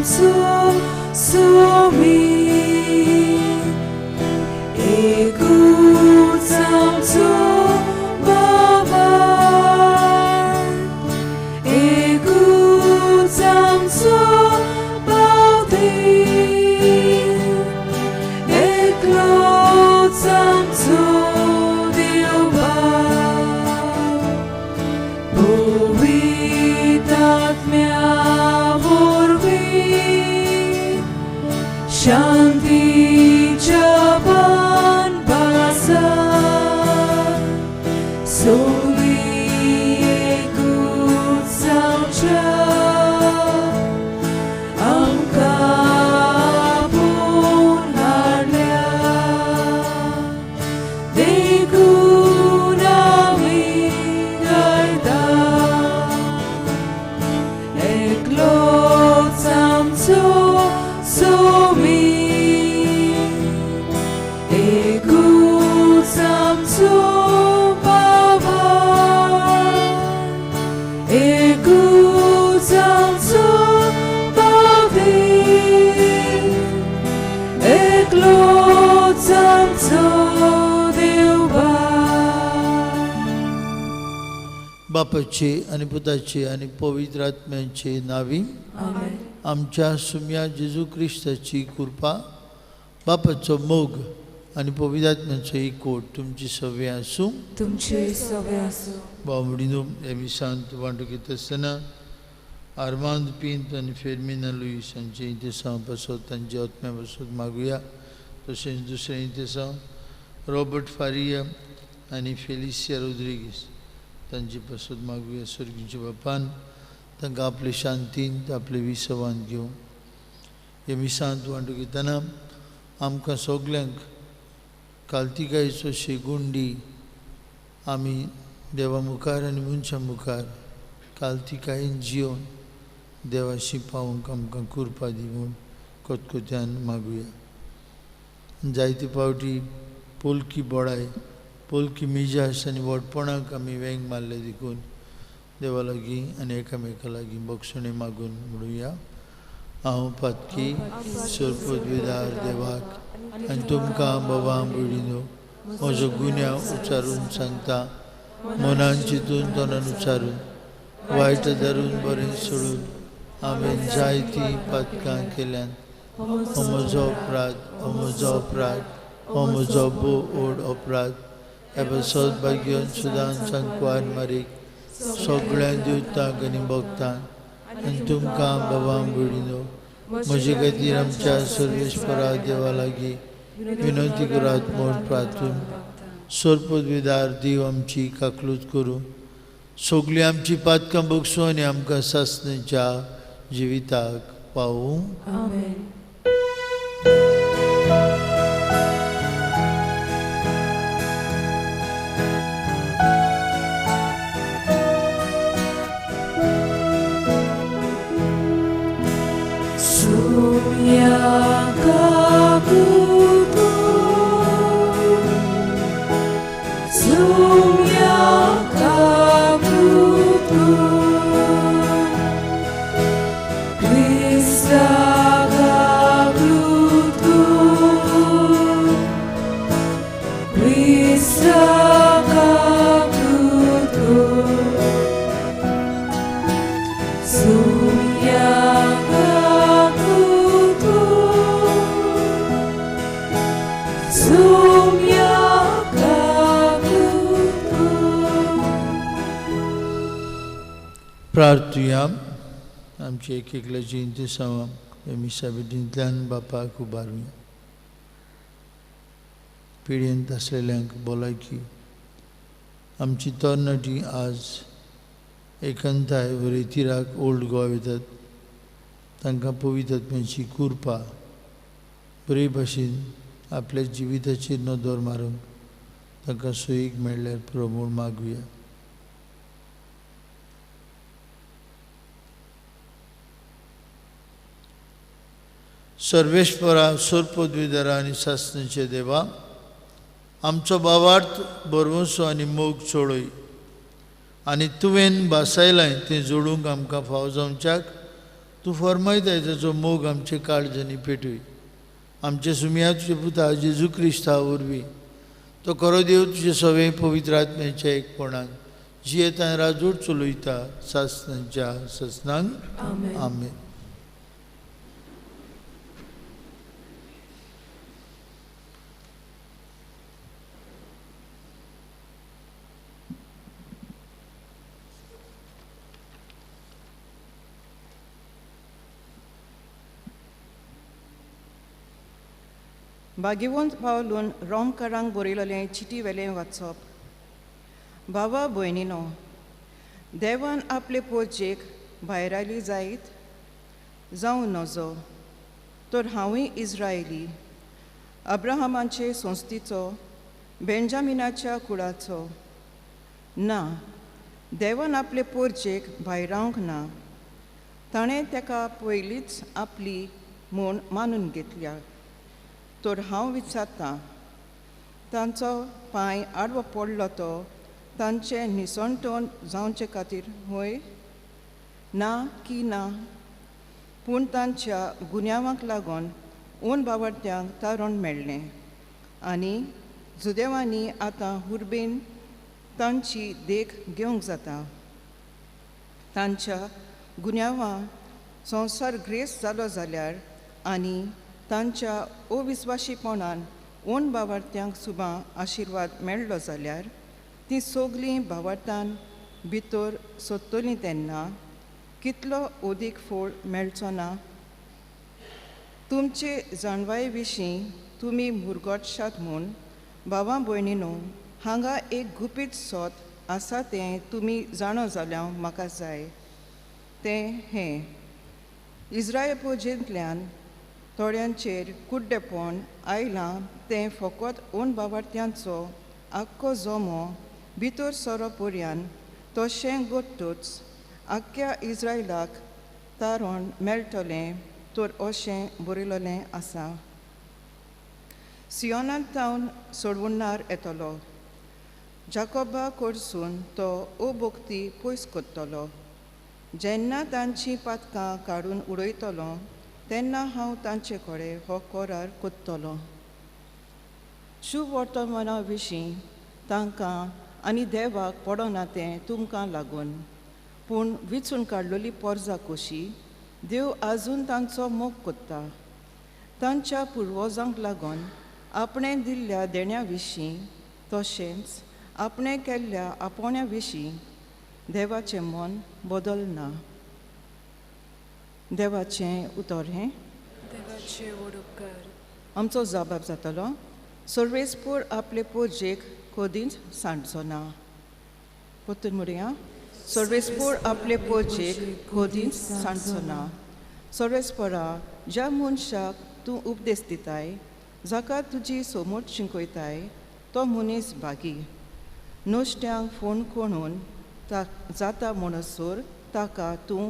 आमचो सुमी, एकूच आमचो बाबा, एकूच आमचो बावती, एकलोच आमचो देव बाप, पवित्र आत्म्या वरवीं शांतीच्या पानपासा सगळीं एकूच जावच्या आमकां आपोवन हाडल्या, देखून आमी गायता, एकलोच आमचो सुमी, एकूच आमचो बाबा, एकूच आमचो बाबी, एकलोच आमचो देव बाप. बापाचे आनी पुताचे आनी पवित्र आत्म्याचे नावी. आमेन. आमच्या सुम्या जेजू क्रिस्ताची कृपा, बापाचो मोग आनी पवित्र आत्म्याचो एकवट तुमची सवे आसूं. तुमचे सवे आसूं. बावडिनो, हे मिसांत वांटो घेता आसतना आर्मांद पिंत आनी फेर्मिना लुईस हांचे इंतेसांव पासत, तांच्या आत्म्या पासत मागुया. तशेंच दुसरें इंतेसांव रॉबर्ट फारिया आनी फेलिसिया रोद्रिगीस तांचे पासत मागुया. सर्गीच्या बापान तांकां आपले शांतीन आपले विसवान घेवं. हे मिसांत वांटो घेतना आमकां सगल्यांक कालतिकायेचो शेगुंडी, आमी देवा मुखार आनी मनशां मुखार कालतिकायेन जियोवन देवाशी पावोवंक आमकां कृपा दी म्हूण कोतकोत्यान मागुया. जायते फावटी पोलकी बोडाय, पोलकी मिजास आनी व्हडपणाक आमी वेंग मारले, देखून देवा लागीं आनी एकामेका लागीं बक्षणें मागून म्हणुया. हांव पातकी सरपदवेदार देवाक आनी तुमकां बाबा भयणीनो म्हजो गुन्यांव उच्चारून सांगता. मनान चिंतून, तोंडान उच्चारून, वायट धरून बरें सोडून हांवें जायतीं पातकां केल्यात. हो म्हजो अपराध, हो म्हजो अपराध, हो म्हजो भोव व्हड अपराध. हे पासत भाग्यान सुदान सांकवार मारीक, सगळ्या देवतांक आनी भक्तांक आनी तुमकां बाबा भयणीनो म्हजे खातीर आमच्या सर्वेस्परा देवा लागीं विनंती करात म्हूण प्रार्थून. सरपदवेदार देव आमची काकलूत करूं, सगळीं आमची पातकां बगसूं आनी आमकां सासणेच्या जिविताक पावूं. आमेन. Sumya kakutu, sumya kakutu, Krista kakutu, Krista kakutu, sumya kakutu, sumya kakutu. प्रार्थुया. आमची एक एकल्याची इंतेसांवां ह्या मिसा भेटींतल्यान बापाक उबारुया. पिड्येंत आसलेल्यांक भलायकी, आमची तरणाटी आज एकांताय रेतिराक ओल्ड गोवा वतात, तांकां पवित्र आत्म्याची कृपा बरे भाशेन आपल्या जिविताचेर नदर मारूंक तांकां सोयीक मेळ्ळ्यार पुरो म्हूण मागुया. सर्वेस्परा, सरपदवीधरा आनी सासणेचे देवा, आमचो भावार्थ भरवंसो आनी मोग चोळय आनी तुवें भासायलां तें जोडूंक आमकां फावो जावच्याक तूं फरमायताय ताचो मोग आमचे काळजांनी पेटय. आमचे सुमया तुजे पुता जेजू क्रिस्ता वरवीं तो खरो देव तुजे सगळे पवित्र आत्म्याच्या एकपणान जियेता राजवट चलयता सासनाच्या सासनांक. आमेन. आमेन. भाग्यवंत पावलून रोमकारांक बरयलेलें चिटी वेलें वाचप. बाबा भयणीनो, देवान आपले पोजेक भायरायली जायत जावं नजो, तर हांवूय इस्रायली, अब्राहमाचे संस्थेचो, बेंजामिनाच्या कुळाचो. ना, देवान आपले पोरजेक भायरावंक ना, ताणें ताका पयलींच आपली म्हूण मानून घेतल्या. तर हांव विचारतां, तांचो पांय आडवो पडलो तो तांचें निसणटण जावचे खातीर व्हय? ना की ना, पूण तांच्या गुन्यांवांक लागून ऊन बावडत्यांक तारण मेळ्ळें आनी जुदेवांनी आतां हुर्बेन तांची देख घेवंक जाता. तांच्या गुन्यांवां संवसार ग्रेस जालो जाल्यार आनी तांच्या अविस्वाशीपणान ऊन बावडत्यांक सुबां आशिर्वाद मेळ्ळो जाल्यार तीं सगळीं बावडतान भितर सोदतलीं तेन्ना कितलो अदीक फोळ मेळचो ना? तुमचे जाणवाये विशीं तुमी मुरगटशात म्हूण भावा भयणीनो, हांगा एक गुपीत सोत आसा तें तुमी जाणो जाल्यार म्हाका जाय. तें हें, इस्रायल पुजेंतल्यान थोड्यांचेर कुड्डेपण आयलां तें फकत ऊन बावडत्यांचो आख्खो जमो भितर सोरो पर्यान तशें घडटूच आख्ख्या इस्रायलाक तारण मेळटलें तर अशें बरयलेलें आसा. सियोनांत तावन सोडवणार येतलो, जाकोबा कडसून तो अभक्ती पयस करतलो. जेन्ना तांचीं पातकां काडून उडयतलो तेन्ना हांव तांचे कडेन हो करार कोत्तलो. शुभ वर्तमाना विशीं तांकां आनी देवाक पडना तें तुमकां लागून, पूण विचून काडलेली पोरजा कशी देव आजून तांचो मोग कोत्ता. तांच्या पुर्वजांक लागून आपणें दिल्ल्या देण्या विशीं तशेंच आपणें केल्ल्या आपोवण्या विशीं देवाचें मन बदलना. देवाचें उतर हें. देवाचे व्हड उपकार. आमचो जबाब जातलो, सर्वेस्पोर आपले पोजेक कदींच सांडचो ना. परतून म्हणया, सर्वेस्पोर आपले पोजेक कदींच सांडचो ना. सर्वेस्पोरा, ज्या मनशाक तूं उपदेश दिताय, जाका तुजी सोमोट शिंकयताय, तो मनीस भागी. नुस्त्यांक फोन कोणून जाता म्हणसर ताका तूं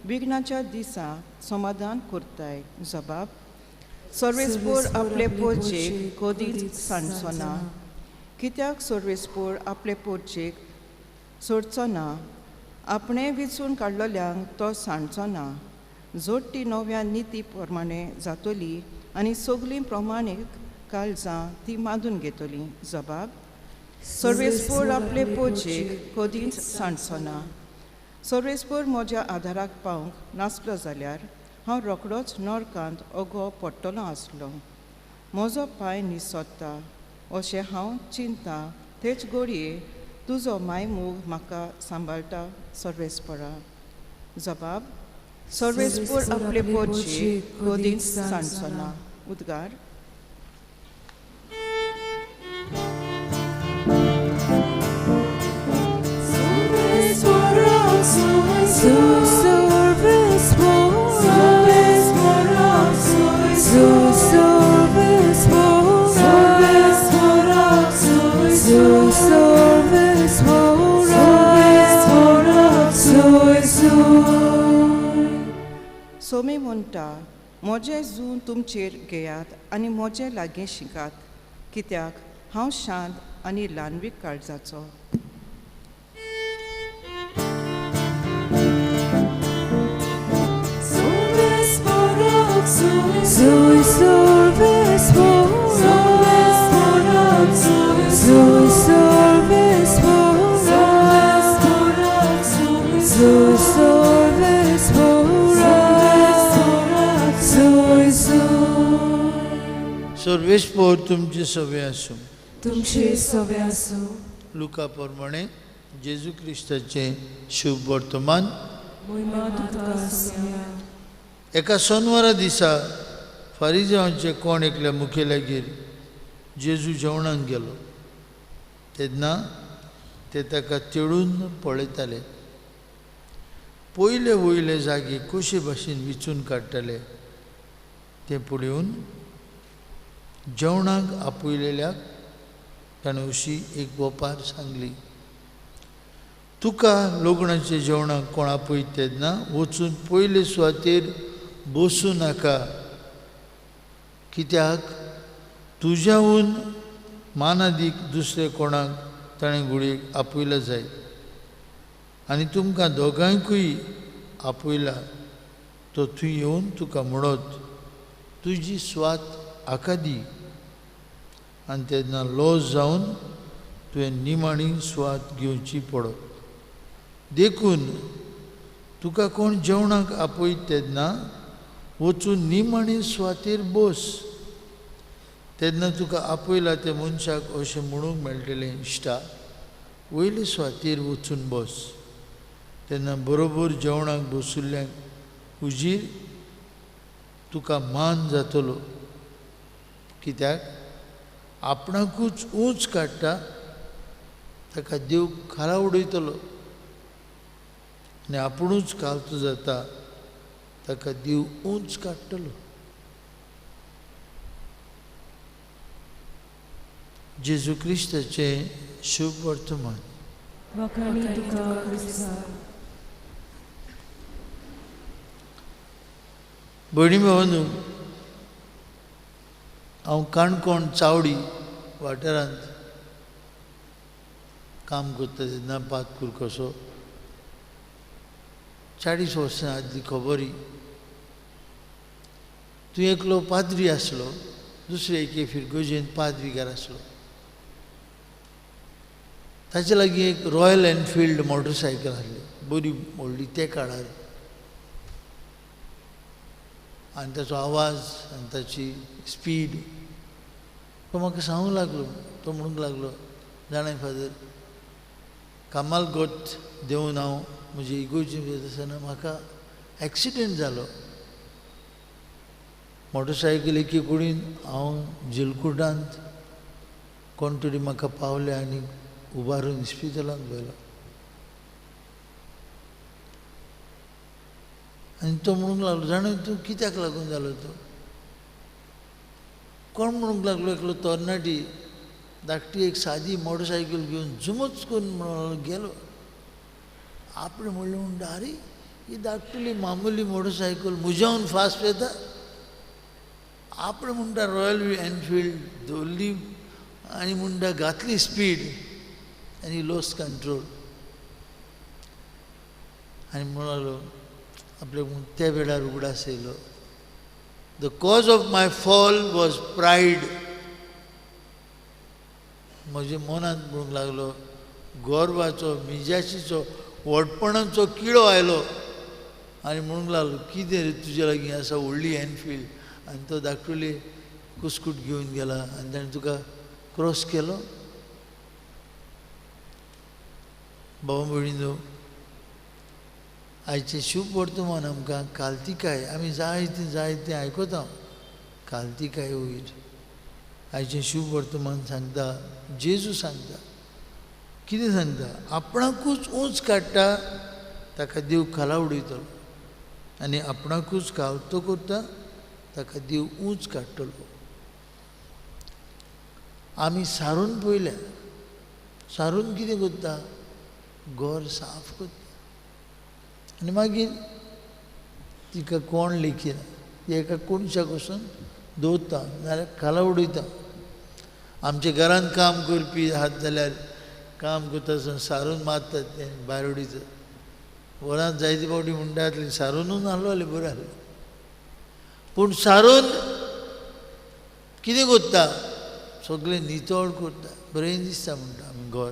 विघ्नाच्या दिसा समाधान करताय. जबाब, सर्वेस्पोर आपले पोरजेक कदींच सांडचो ना. कित्याक सर्वेस्पोर आपले पोरजेक सोडचो ना? आपणें विचून काडलेल्यांक तो सांडचो ना. जोडटी नव्या निती प्रमाणे जातली आनी सगळीं प्रमाणीक काळजां ती मांदून घेतली. जबाब, सर्वेस्पोर आपले पोरजेक कदींच सांडचो ना. सर्वेस्पोर म्हज्या आदाराक पावंक नासलो जाल्यार हांव रोखडोच नरकांत अगो पडटलो आसलो. म्हजो पांय निसरता अशें हांव चिंता, तेच घडये तुजो मायमूग म्हाका सांबाळटा. सर्वेस्पोरा. जबाब, सर्वेस्पोर आपले पोरजेक कदींच सांडचो ना. उद्गार. सोमी म्हणटा, म्हजें जून तुमचेर घेयात आनी म्हजें लागीं शिकात, कित्याक हांव शांत आनी ल्हानवीक काळजाचो. Zoe solves Zoe solves Zoe solves Zoe Zoe. सर्वेस्पोर तुमचे सवे आसूं. तुमचे सवे आसूं. लुका प्रमाणे जेजू क्रिस्ताचें शुभ वर्तमान. एका सोनवारा दिसा फारिजांचे कोण एकल्या मुखेल्यागेर जेजू जेवणाक गेलो तेन्ना ते ताका तेळून पळयताले. पयले वयले जागे कशे भाशेन विचून काडटाले तें पळोवन जेवणाक आपयलेल्याक ताणें अशी एक वपार सांगली. तुका लग्नाच्या जेवणाक कोण आपयत तेन्ना वचून पयले सुवातेर बसूं नाका, कित्याक तुज्याहून मानादीक दुसरे कोणाक ताणें गुळयेक आपयला जाय आनी तुमकां दोगांयकूय आपयला तो थंय येवन तुका म्हणत तुजी सुवात हाका दी, आनी तेन्ना लॉस जावन तुवें निमाणी सुवात घेवची पडत. देखून तुका कोण जेवणाक आपयत तेन्ना वचून निमाणी सुवातेर बस, तेन्ना तुका आपयला त्या मनशाक अशें म्हणूंक मेळटलें, इश्टा वयले सुवातेर वचून बस. तेन्ना बरोबर जेवणाक बशिल्ल्यांक हुजीर तुका मान जातलो, कित्याक आपणाकूच ऊंच काडटा ताका देव खाला उडयतलो आनी आपुणूच खालतो जाता ताका देव ऊंच काडटलो. जेजू क्रिस्ताचें शुभ वर्तमान. भयणी भावांनो, हांव काणकोण चावडी वाठारांत काम करता तेन्ना पातकूर कसो 40 वर्सां आदली खबरी. तूं एकलो पाद्री आसलो, दुसरे एके फिरगोजेन पाद्रीगार आसलो. ताचे लागीं एक रॉयल एनफिल्ड मोटरसायकल आसली, बरी व्हडली त्या काळार, आनी ताचो आवाज आनी ताची स्पीड. तो म्हाका सांगूंक लागलो, तो म्हणूंक लागलो, जाणाय फादर, कामाल गोत देंवन हांव म्हजे इगोर्जेन वयता आसतना म्हाका एक्सिडंट जालो. मोटरसायकल एके कुडीन हांव जिलकुटांत कोण तरी म्हाका पावले आनी उबारून इस्पितलांत व्हेलो. आनी तो म्हणूंक लागलो, जाणा तूं कित्याक लागून जालो तो? कोण म्हणूंक लागलो, एकलो तरणाटी धाकटी एक सादी मोटरसायकल घेवन जुमूच करून म्हणून गेलो. आपणें म्हणलें म्हणटा, आरे ही धाकटुली मामुली मोटरसायकल म्हज्याहून फास्ट येता. आपणें म्हणटा रॉयल एनफिल्ड दवरली आनी म्हणटा घातली स्पीड आनी लॉस कंट्रोल. आनी म्हणालो आपल्याक त्या वेळार उगडास येयलो, the cause of my fall was pride. म्हज्या मनांत म्हणूंक लागलो गर्वाचो, मिजाशीचो, व्हडपणाचो किळो आयलो आनी म्हणूंक लागलो, कितें रे तुज्या लागीं आसा व्हडली एनफिल्ड आनी तो धाकटुली कुस्कूट घेवन गेला आनी ताणें तुका क्रॉस केलो. भाव भयणीनो, आयचें शुभ वर्तमान आमकां कालतिकाय, आमी जायतें जायतें आयकता, कालतिकाय वयर आयचें शुभ वर्तमान सांगता, जेजू सांगता. कितें सांगता? आपणाकूच ऊंच काडटा ताका देव खाला उडयतलो आनी आपणाकूच खालतो करता ताका देव ऊंच काडटलो. आमी सारून पळयल्या, सारून कितें करता? घर साफ करता आनी मागीर तिका कोण लेखिना, ती एका कोणशाक वचून दवरता नाजाल्यार खाला उडयता. आमच्या घरांत काम करपी आहात जाल्यार काम करता आसतना सारून मारतात तें भायर उडयतात. वरांत जायते फावटी म्हणटा जातली सारुनूच नासलो जाल्यार बरें आसलें. पूण सारून कितें करता? सगळें नितळ करता, बरें दिसता म्हणटा आमी घर.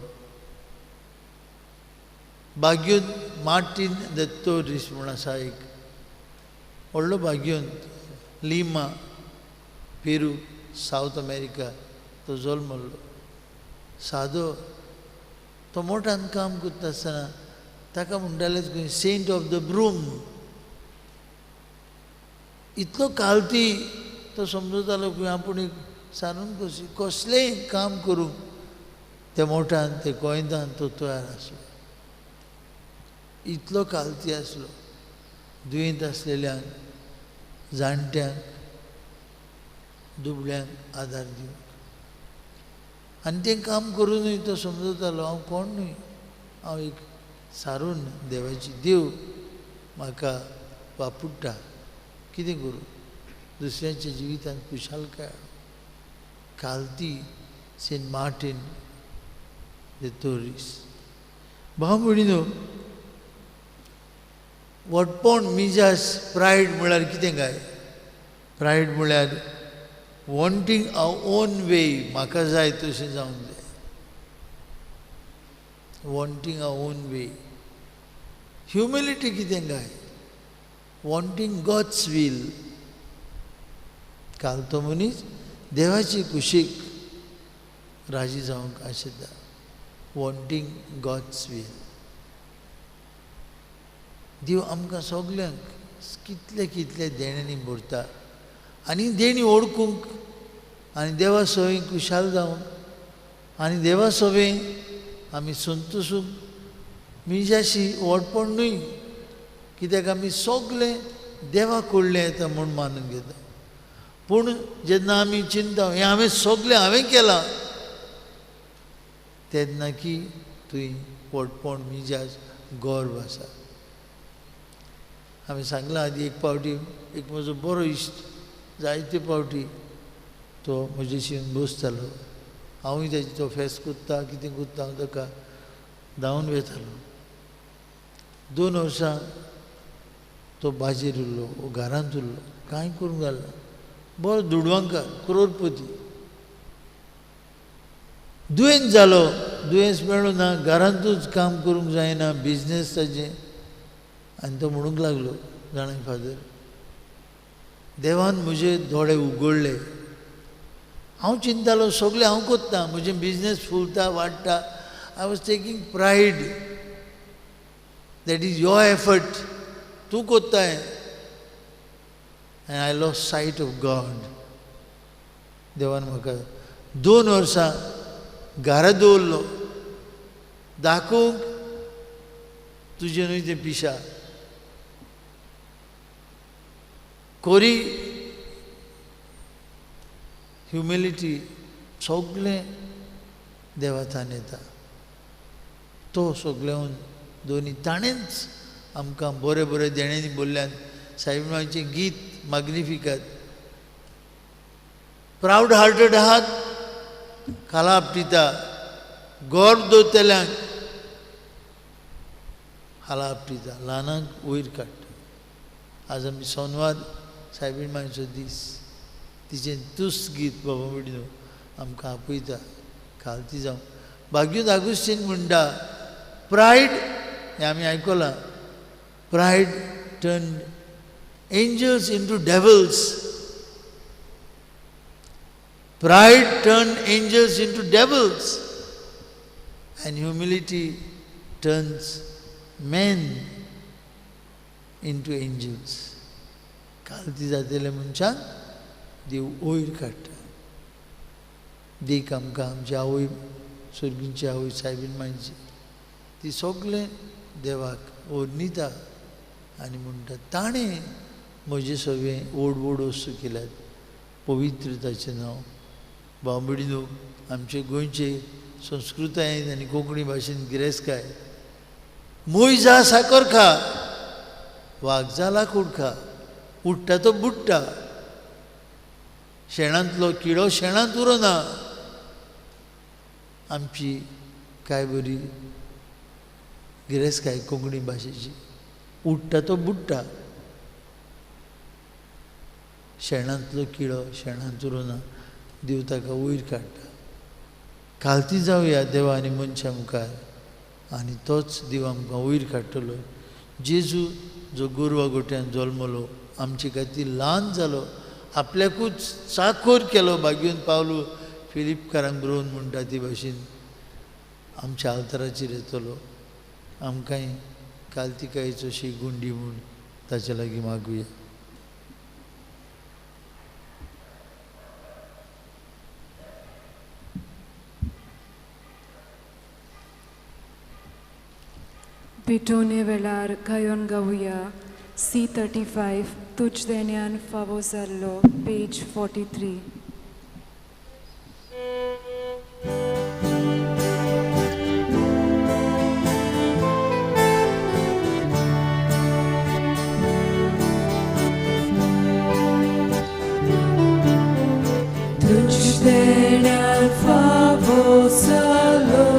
बाग्योन मार्टीन दत्तोरीस म्हूण आसा एक व्हडलो बाग्योन, लिमा पेरू सावथ अमेरिका तो जल्मल्लो. सादो तो मोठान काम करता आसतना ताका म्हणटाले खंय सेंट ऑफ the broom. इतलो कालती तो समजतालो की आपूण एक सारून कशी कसलेंय काम करूंक त्या मोठान ते गोंयदान तो तयार आसलो. इतलो कालती आसलो. दुयेंत आसलेल्यांक, जाणट्यांक, दुबळ्यांक आदार दिवंक. आनी तें काम करुनूय तो समजतालो हांव कोण न्हय, हांव एक सारून देवाची, देव म्हाका वापुडटा, कितें करूं दुसऱ्यांच्या जिवितांत खुशालकाय हाडूं. कालती सेंट मार्टीन दे तोरीस. भाव भयणीनो, व्हडपण मिजास प्रायड म्हळ्यार कितें काय? प्रायड म्हळ्यार वॉन्टींग our own वे, म्हाका जाय तशें जावंक जाय. Wanting our own way. Humility कितें काय? Wanting God's will. काल तो मनीस देवाची कुशीक राजी जावंक आशिल्लो. Wanting God's will. देव आमकां सगल्यांक कितले कितले देण्यांनी भरता आनी देणी ओळखूंक आनी देवा सवंय खुशाल जावंक आनी देवा सवंय आमी संतोशूंक मिजाशी व्हडपण न्हय, कित्याक आमी सगलें देवा कडलें येता म्हूण मानून घेता. पूण जेन्ना आमी चिंता हें हांवें सगलें हांवें केलां तेन्ना की तुवें व्हडपण मिजास गर्व आसा. हांवें सांगलां आदी एक पावटी एक म्हजो बरो इश्ट जायते पावटी तो म्हजेशी बसतालो, हांवूय ताची तो फेस करता कितें करता हांव ताका धांवन वतालो. 2 वर्सां तो बाजेर उरलो, घरांत उरलो, कांय करूंक घालना. बरो दुडवांकार, करोडपती. दुयेंत जालो, दुयेंस मेळूं ना, घरांतूच काम करूंक जायना, बिजनेस ताजें. आनी तो म्हणूंक लागलो, जाणा फादर, देवान म्हजे दोळे उगडले. हांव चिंतालो सगळें हांव करता, म्हजें बिजनेस फुलता वाडटा. I was taking pride, that is your effort, तूं करताय. And I lost sight of God. देवान म्हाका 2 वर्सां घरा दवरलो, दाखोवंक तुजें न्हय तें पिशा. कोरी ह्युमिलिटी सगळें देवाथान येता. तो सगळें दोनी ताणेंच आमकां बरें बरें देण्यांनी बोल्ल्यान. साईबाबाचें गीत माग्निफिकात, प्रावड हार्टेड आहात खाला आपटिता, गर्व दवरतल्यांक खाला आपटिता, ल्हानांक वयर काडटा. आज आमी सोनवार सायबीण मांयचो दीस, तिचें तुस्त गीत बाबा भयणीनो आमकां आपयता खालती जावं. बाग्यूत आगुस्तीन म्हणटा, प्रायड हें आमी आयकलां, pride turn angels into devils. Pride turn angels into devils and humility turns men into angels. कालती जातले मनशांक देव वयर काडटा. देख आमकां आमची आवय, सर्गींची आवय सायबीण मांयची, ती सगळें देवाक ओर्निता आनी म्हणटा ताणें म्हजें सगळें व्हड व्हड वस्तू केल्यात, पवित्र ताचें नांव. भाव भयणीनो, आमचे गोंयचे संस्कृतायेन आनी कोंकणी भाशेन गिरेस्तकाय. मूय जा साकर खा, वाग जा लाकूड खा, उडटा तो बुडटा, शेणांतलो किडो शेणांत उरना. आमची काय बरी गिरेस्तकाय कोंकणी भाशेची. उडटा तो बुडटा, शेणांतलो किडो शेणांत उरना, देव ताका वयर काडटा. खालती जावया देवा आनी मनशा मुखार आनी तोच देव आमकां वयर काडटलो. जेजू जो गोरवा गोट्यान जल्मलो, आमचे खातीर ल्हान जालो, आपल्याकूच चाखोर केलो, बागेवन पावलो फिलिपकारांक बरोवन म्हणटा ते भाशेन आमच्या आल्ताराचेर येतलो. आमकांय कालतिकायेचो अशी गुंडी म्हूण ताचे लागीं मागुया. भेटोवणे वेळार गायोन गावया C35 तुज देण्यान फावो जाल्लो, पेज 43. तुज देण्यान फावो जाल्लो,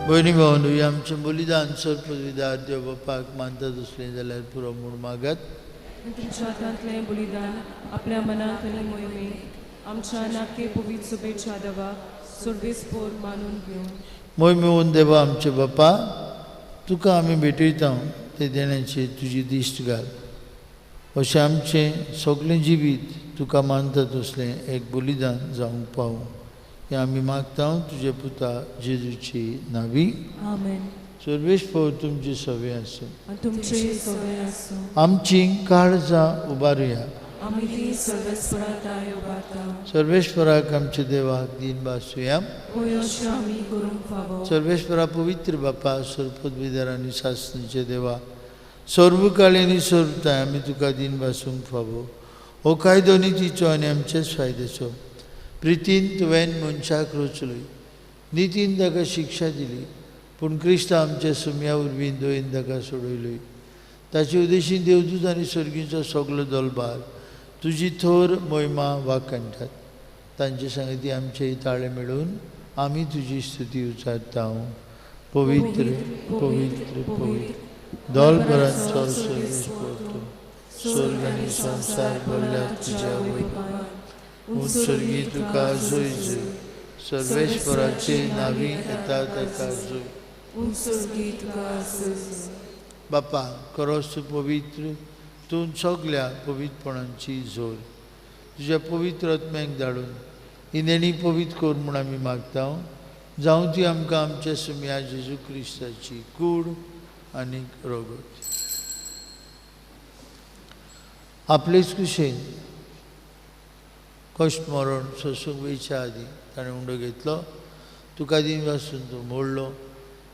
भयणी भावंडो, आमचें बलिदान सर्पविदार देव बापाक मानता दुसलें जाल्यार पुरो म्हूण मागात. तुमच्या हातांतलें बलिदान आपल्या मनाक आनी मोहिमेक आमच्या नाके पवित्र शुभेच्छा देवा सर्वेस्पोर मानून घेवन मोहिमेवन देवा आमचे बापा, तुका आमी भेटयता ते देण्याची तुजी दिश्ट घाल, अशें आमचें सगळें जिवीत तुका मानता तसलें एक बलिदान जावंक पावूं हें आमी मागता तुजे पुता जेजूची नावी. आमेन. सर्वेस्पोर तुमची सवे आसूं आनी तुमचेय सवे आसूं. आमची काळजां उबारुया. आमी ती सर्वेस्परा ताय उबारता. सर्वेस्पराक आमच्या देवाक दीन भासुया. होय अशें आमी करूंक फावो. सर्वेस्परा पवित्र बापा, सर्वपदवीधर आनी सासणीचे देवा, सर्वकाळी आनी सर्वताय आमी तुका दीन भासूंक फावो. हो कायदो नितीचो आनी आमचेच फायद्याचो. प्रितीन तुवें मनशाक रचलोय, नितीन ताका शिक्षा दिली, पूण क्रिस्त आमच्या सुम्या वरवीं दयेन ताका सोडयलोय. ताचे उद्देशीन देवदूत आनी सर्गीचो सगलो दलबार तुजी थोर मोहिमा वाखाणटात. तांचे सांगती आमचे ताळे मेळून आमी तुजी स्तुती उचारता. पवित्र पवित्र पवित्र दलभरांचो सर्वेस्पोर तूं, स्वर्ग आनी संवसार भरल्यार तुज्या वैभवान. उत्सर्गी तुका जोय जोय, सर्वेश्वराचे नावी येता ताका जोय. बापा, खरोच तूं पवित्र, तूं सगल्या पवित्रपणांची जोर. तुज्या पवित्र आत्म्याक धाडून ही देणी पवित्र कर म्हूण आमी मागता. जावं ती आमकां आमच्या सुम्या जेजू क्रिस्ताची कूड आनी रगत. आपलेच कुशेन कश्ट मरण सोसूंक वयच्या आदीं ताणें उंडो घेतलो, तुका दीन वासून तो मोडलो,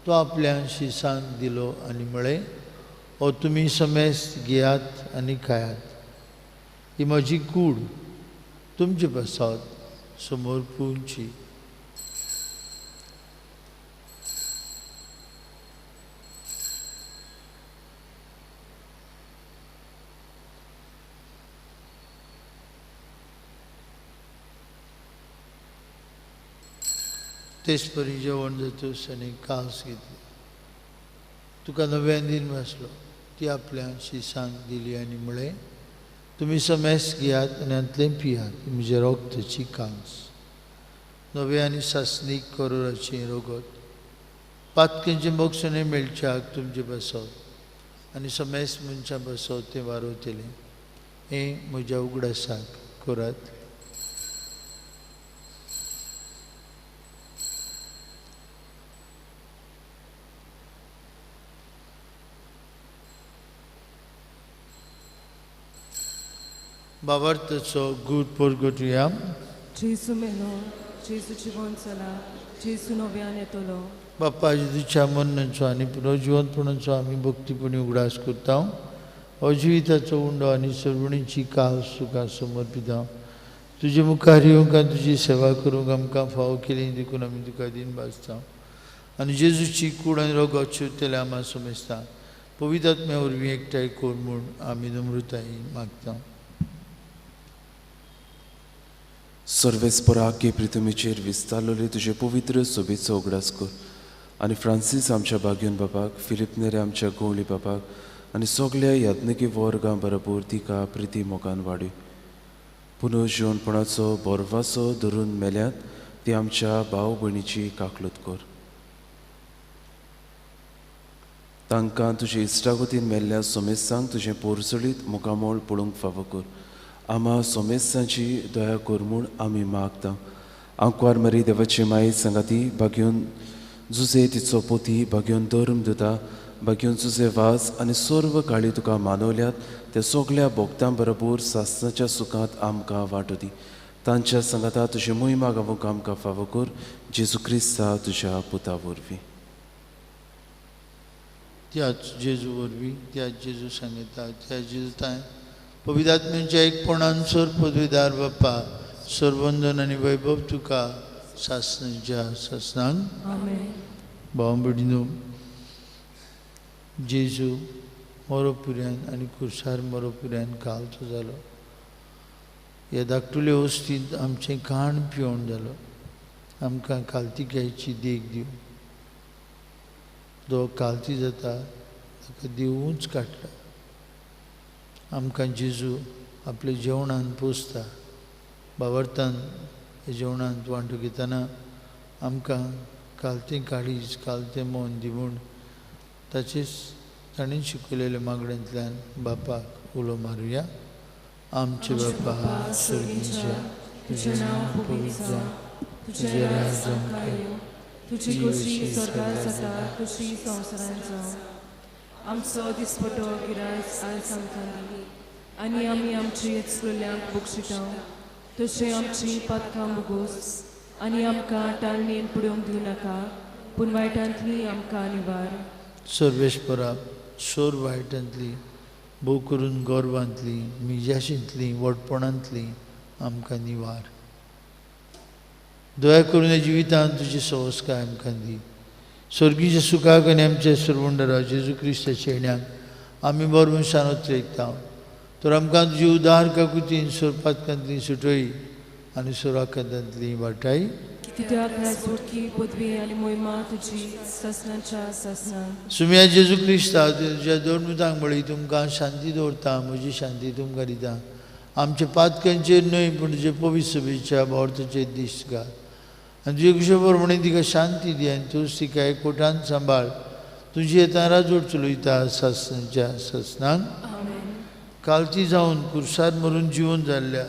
तो आपल्या शिसांक दिलो आनी म्हळें, हो तुमी समेस्त घेयात आनी खायात, ही म्हजी कूड तुमचे पासत समोर पुवची. तेच परी जेवण जातूच आनी कास घेतली, तुका नव्यान दीन भासलो, ती आपल्या शिसांक दिली आनी म्हळें, तुमी समेस्त घेयात आनी हांतलें पियात, म्हज्या रोगताची कांस, नवे आनी सासणीक करोराचें रगत, पातकेंचें मोक्षणें मेळच्याक तुमचें पासत आनी समेस्त मनशां बसत तें वारवतलें. हें म्हज्या उगडासाक करात. बाबार्थाचो गूट परगटुया. जेजू मेलो, जेजू जिवन चला, जेजू नव्यान येतलो. बाप्पा जेजूच्या मरणाचो आनी पुनर्जिवंतपणाचो आमी भक्तीपणी उगडास करता. हो जिविताचो उंडो आनी सर्वणीची काल तुका समर्पिता. तुजे मुखार येवंक आनी तुजी सेवा करूंक आमकां फावो केली देखून आमी तुका दीन भासता आनी जेजूची कूड आनी रोगत शिवतले आमा समजता. पवित्र आत्म्या वरवीं एकठांय कर म्हूण आमी नम्रतायेन मागता. सर्वेस्परा के पृथ्वीचेर विस्तारलेले तुजे पवित्र सोबेचो उगडास कर आनी फ्रांसीस आमच्या बागयोन बाबाक, फिलीप नेरे आमच्या गवळी बाबाक आनी सगल्या याज्ञिकी वर्गां बरोबर तिका प्रिती मोगान वाडय. पुनर्जिवणपणाचो बोरवासो धरून मेल्यात ती आमच्या भाव भयणीची काकलूत कर. तांकां तुजे इश्टागतीन मेल्ल्या सोमेस्तांक तुजें पोरसळीत मुखामोळ पळोवंक फावो कर. आमा सोमेस्तांची दया कर म्हूण आमी मागता. आंकवार मरी देवाची माये सांगाती बागयोन जुजे तिचो पोती, बागयोन धर्म दिता, बागयोन जुजे वास आनी सर्व काळी तुका मानवल्यात त्या सगल्या भोक्तां बरोबर सासणाच्या सुखांत आमकां वांटो दी. तांच्या सांगाता तुजे मोहिमा गावूंक आमकां फावो कर. जेजू क्रिस्ता तुज्या पुता वरवीं. त्याच जेजू वरवीं, त्याच जेजू सांगता, त्याच जेजू तांय पवित्र आत्म्याच्या एकपणान सर पदवीदार बाप्पा सरबंधन आनी वैभव तुका सासणाच्या सासणांक. आमेन. भाव भयणीनो, जेजू मरोपुऱ्यान आनी कुर्सार मरोपुऱ्यान कालचो जालो. ह्या धाकटुले वस्तींत आमचें खाण पिवण जालो. आमकां कालतिकायेची देख दिवन जो कालती जाता ताका देवूच काडटा. आमकां जेजू आपल्या जेवणान पोसता. बावरतान जेवणांत वांटो घेतना आमकां कालतें काळीज, कालतें मन दिवन ताचेच ताणें शिकयलेल्या मागण्यांतल्यान बापाक उलो मारुया. आमचे बापा सर्गीच्या, तुजें नांव पवित्र जावं, तुजें राज आमकां येवं, तुजी खोशी स्वर्गार जाता तशी संवसारांत जावं. आमचो दिसपटो गिरास आयज आमकां दी आनी आमी आमची येचलोल्यांक बक्षिता तशें आमची पातकां मुगोस आनी आमकां टाळणेन पडोवंक दिवं नाका, पूण वायटांतली आमकां निवार. सर्वेस्परा, सोर वायटांतली, भोव करून गर्वांतली, मिजाशींतली, व्हडपणांतली आमकां निवार. दया करून ह्या जिवितांत तुजी संस्कार आमकां दी. स्वर्गीच्या सुखाक आनी आमच्या सर्वंडरा जेजू क्रिस्ताच्या येण्याक आमी बरो मनशान उतरेकता. तर आमकां तुजी उदार काकुतीन सोरपातकांतली सुटय आनी सोराकांतांतली वाटाय. कित्याक राजवटकी पदवी आनी मोहिमा तुजी सासणाच्या सासणाक. सुम्या जेजू क्रिस्ता, तुज्या दोन मुतांक म्हळी, तुमकां शांती दवरता, म्हजी शांती तुमकां दिता. आमच्या पातकांचेर न्हय पूण तुजे पवित्र सभेच्या भावार्थाचेर दिश्ट घाल आनी तुजे कुशे प्रमाणे तिका शांती दी आनी तूंच तिका एकवटान सांबाळ. तुजी येता राजवट चलयता सासणाच्या सासणाक. कालती जावन कुर्सार मरून जिवन जाल्ल्या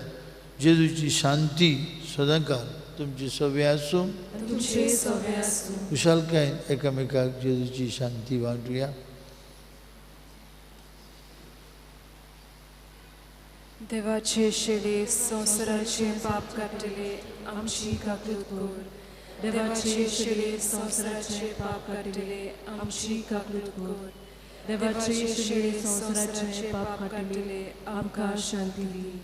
जेजूची शांती सदांकाळ तुमची सवे आसूं. खुशालकायेन एकामेकाक जेजूची शांती वांटुया. देवाचे शेळे संवसाराचे पाप काडटले आमची काकूत कर. देवाचे शेळे संवसाराचे पाप काडटले आमची काकूत कर. देवाचे शेळे संवसाराचे पाप काडटले आमकां शांती दी.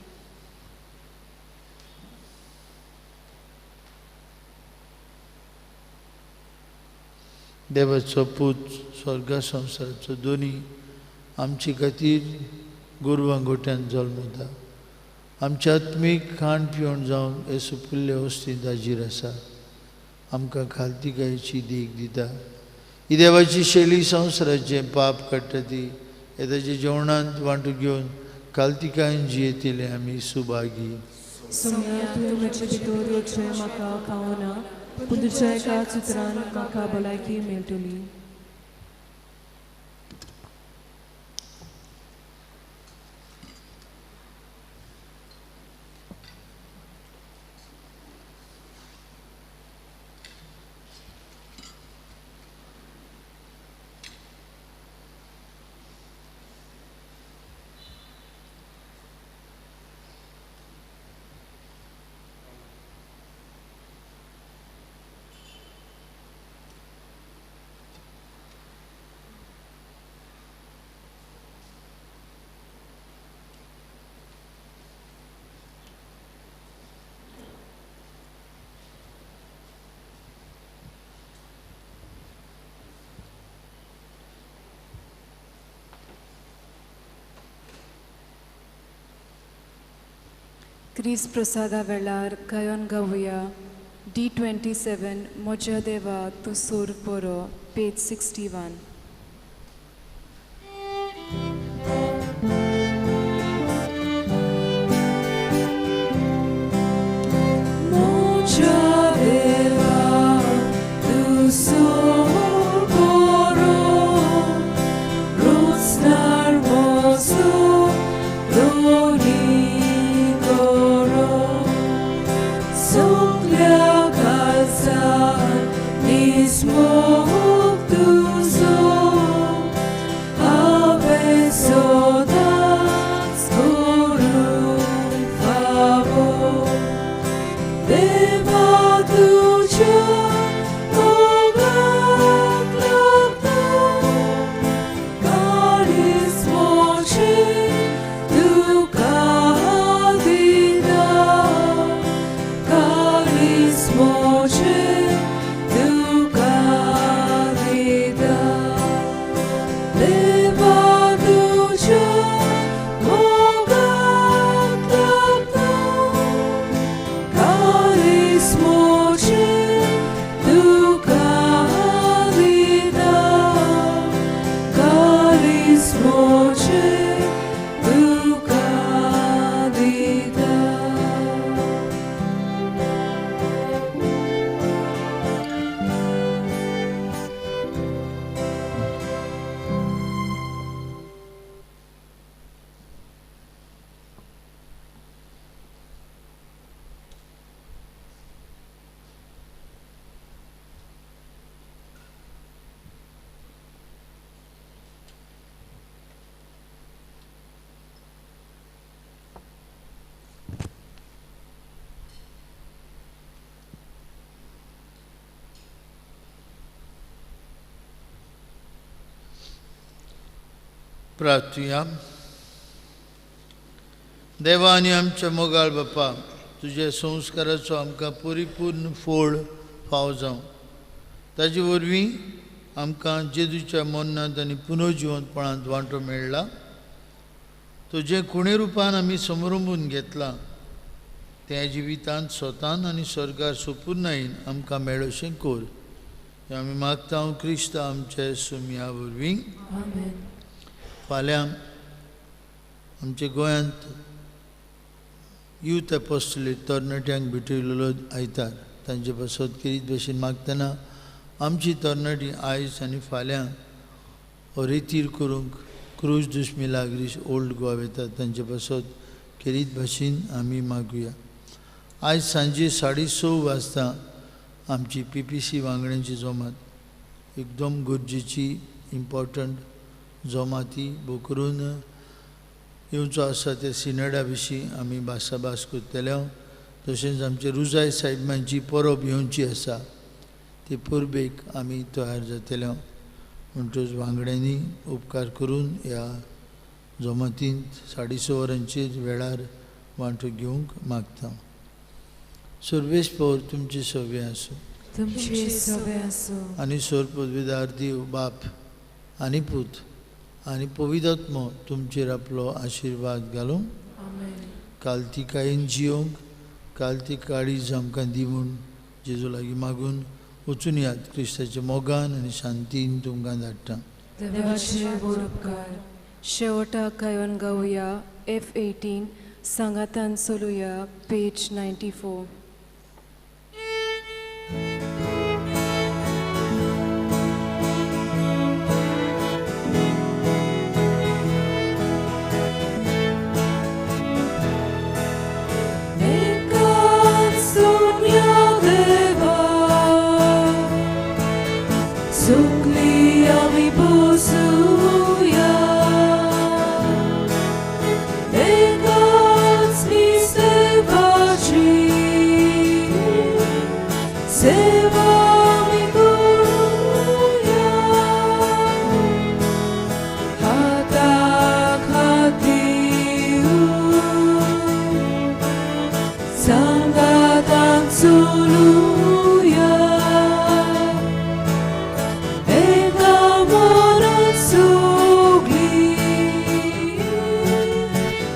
देवाचो पूत स्वर्गा संवसाराचो दोनी आमचे खातीर गोरवां गोट्यान जल्मता. आमच्या आत्मीक खाण पिवण जावन हे सुपुल्ले वस्तींत हाजीर आसा. आमकां खालतिकायेची देख दिता. ही देवाची शैली संवसाराचें पाप काडटा ती हे ताच्या जेवणांत वांटो घेवन खालतिकायेन जियेतले आमी सुभागी. सोम्या, तुवें म्हजे भितर येवचें म्हाका फावना, पूण तुज्या एकाच उतरान म्हाका भलायकी मेळटली. क्रिस प्रसादा वेळार गायन गावया डी 27 म्हज्या देवा तूं सूर बरो पेज 61. म्हज्या देवा तूं सूर बरो रोजनार म्हजो दोनी करो सगल्या काळजान निस्मोग तुजो हांवें सदांच करूंक फावो देवा तुज्या मोगाक लागता काळीज म्हजें तुका दिता काळीज म्हजें तुका दिता देवा तुज्या मोगाक लागता काळीज म्हजें तुका दिता काळीज म्हजें तुका दिता. प्रार्थुया. देवा आनी आमच्या मोगाळ बापा, तुज्या संस्काराचो आमकां परिपूर्ण फोड फाव जावं, ताजे वरवीं आमकां जेजूच्या मरणांत आनी पुनर्जिवंतपणांत वांटो मेळ्ळा. तुजें खुणे रुपान आमी समरंबून घेतलां त्या जिवितांत स्वतान आनी स्वर्गार सोपुर्णायेन आमकां मेळोशें कोर, हें आमी मागता क्रिस्त आमच्या सुमया वरवीं. आमेन. फाल्यां आमच्या गोंयांत यूथ एपोस्टलेट तरणाट्यांक भेटयलेलो आयतार, तांचे पासत खेरीत भशेन मागतना आमची तरणाटी आयज आनी फाल्यां हो रेतीर करूंक क्रूज दुस मिलाग्रीस ओल्ड गोवा वतात, तांचे पासत खेरीत भशेन आमी मागुया. आयज सांजे 6:30 वाजता आमची पी पी सी वांगड्यांची जमात, एकदम गरजेची इम्पॉर्टंट जमाती बोकरून येवचो आसा त्या सिनेडा विशीं आमी भासाभास करतले. तशेंच आमचे रुजाय साहेबांची परब येवची आसा, ते परबेक आमी तयार जातले. म्हणटच वांगड्यांनी उपकार करून ह्या जमातींत 6:30 वरांचेर वेळार वांटो घेवंक मागता. सर्वेस्पर तुमचे सवे आसूं, तुमचे सवे आसूं. आनी सोर पदवीदार देव बाप आनी पूत आनी पवित्रात्मो तुमचेर आपलो आशिर्वाद घालूं. आमेन. काल तिकायेन जियोंक, काल ती काळीज आमकां दी म्हूण जेजू लागीं मागून वचून यात. क्रिस्ताच्या मोगान आनी शांतीन तुमकां धाडटा. देवाचे व्हड उपकार. शेवटाक गायन गावया एफ 18 सांगातान चलुया पेज 94. एकाच दुनिया देवा सुकली आमी बसुया, एकाच देवाची सेवा आमी करुया, हाताक हात दिवन सांगातान चलुया, एका मनान सगळीं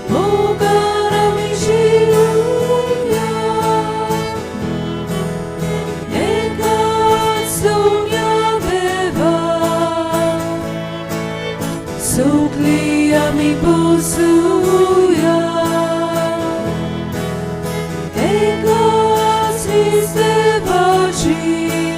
मोगान आमी जिवुया. तुजी.